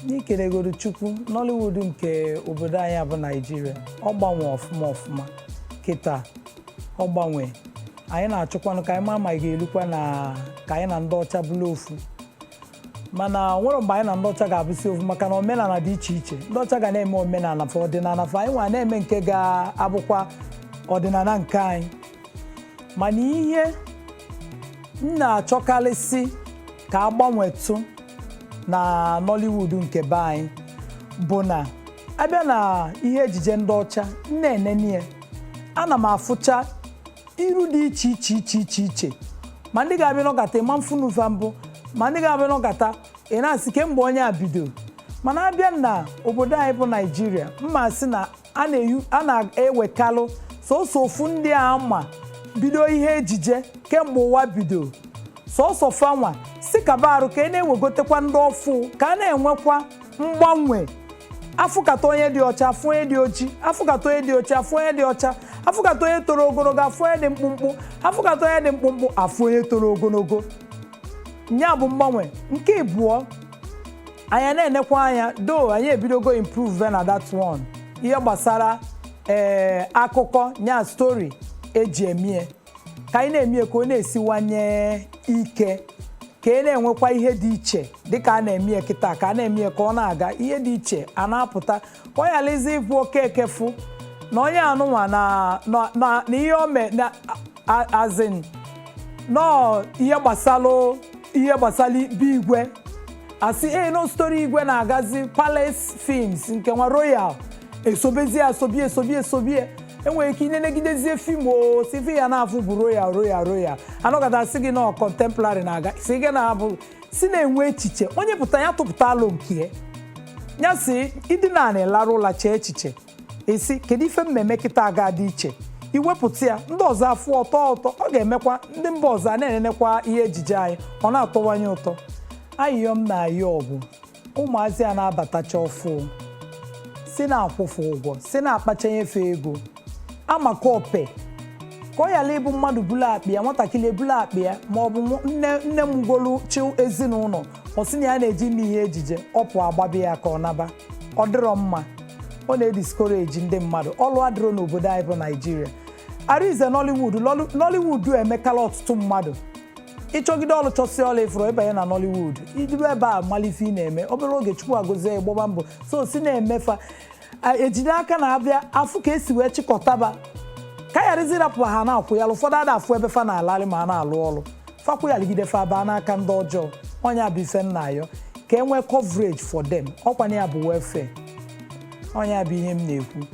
N'ikenegoro Chukwu, Nollywood nke obodo anyị a bụ Naijiria, ọ gbanwe ọfụma ọfụma kịta. Ọ gbanwe. Anyị na-achọkwanụ ka anyị maa ma ị ga-erukwa na ka anyị na ndị ọcha bụrụ ofu, mana o nwere mgbe anyị na ndị ọcha ga-abụsị ofu, maka na omenala dị iche iche. Ndị ọcha ga na-eme omenala fa, ọdịnala fa, anyị nwa na-eme nke ga-abụkwa ọdịnala nke anyị. Mana ihe m na-achọkarịsị ka a gbanwetụ na Nollywood nke be anyị bụ na abịa na ihe ejije ndị ọcha m na-enene ya, ana m afụcha iru dị iche iche iche iche iche, ma ndị ga-abịa nọkata ịma mfunufa mbụ, ma ndị ga-abịa nọkata ị na-asị kemgbe onye a bido. Mana abịa na obodo anyị bụ Naijiria, mma sị na a na-ewekalụ sọsọ ofu ndị a ma bido ihe ejije kemgbe ụwa bido, sọsọ fanwa si kaba arụ ka ị na-ewegotekwa ndị ọfụ, ka a na-enwekwa mgbanwe. Afụkata onye dị ọcha, afụ onye dị oji; afụkata onye dị ocha, afụ onye dị ọcha; afụkata onye toro ogologo, afụ onye dị mkpụmkpụ; afụkata onye dị mkpụmkpụ, afụ onye toro ogologo. Nya bụ mgbanwe nke ịbụọ. Anyị na-enekwa anya do anyị ebidogo improve na that one, ihe gbasara akụkọ nya, story eji emie, ka anyị na-emie ka ọ na-esiwanye ike, ka ị na-enwekwa ihe dị iche dịka a na-eme kịta, ka a na-eme ka ọ na-aga, ihe dị iche a na-apụta, ka ọ gharazi ịbụ oke ekefu na onye anụnwa na ihe o me na azin nọọ, ihe gbasara bụ igwe, asị ee, no story igwe na-agazi, palace films nke nwa royal esobezie, asobi esobi esobie. Enwere ike inenegidezie film o si fi ya na-afụ bụ royal, royal, royal, anọkọta sị gị nọ contemporary na-aga, si gị na-abụ si na-enwe echiche. Onye pụta ya tụpụta alụ nke ya, si ịdị naanị lara ụla, chee echiche, esi kedu ife mmemme kịta ga-adị iche, iwepụta ya, ndị ọzọ afụ ọtọ ụtọ. Ọ ga-emekwa ndị mba ọzọ a na-enenekwa ihe ejije anyị, ọ na-atọwanye ụtọ. Ayịyọ m na-ayọ ọgwụ ụmụazị a na-abatacha ọfụ, si na-akwụfụ ụgwọ, si na-akpachanyefe ego amaka ope, ka ọ ghara ịbụ mmadụ bulu akpa ya, nwatakịrị ebulu akpa ya, ma ọ bụ nne nne m golu chi ezinụlọ, ọ sị na ya na-eji ime ihe ejije, ọ pụọ agbabịa ya ka ọ naba. Ọ dịrọ mma, ọ na-ediscourage ndị mmadụ. Ọlụ adịrọ n'obodo anyị bụ Naijiria. Arize Nollywood, Nollywood emekala ọtụtụ mmadụ ịchọgide ọlụ, chọsị ọlụ ifuru ịbanye na Nollywood, ijibe ebe a malife ị na-eme obere oge, Chukwu agọzie, gbọba mbọ so si na-emefa ejide aka na-abịa afụ ka esi wee chịkọtaba, ka gharazi ịrapụ ha na-akwụ ya. Ụfọdụ ada afụ ebe fa na-alarị ma a na-alụ ọlụ, fakwụghaligide fa baa n'aka ndị ọjọọ. Ọnya bụ ife nna ayọ, ka e nwee coverage for them. Ọkwanye ya bụ welfare, ọnya bụ ihe m na-ekwu.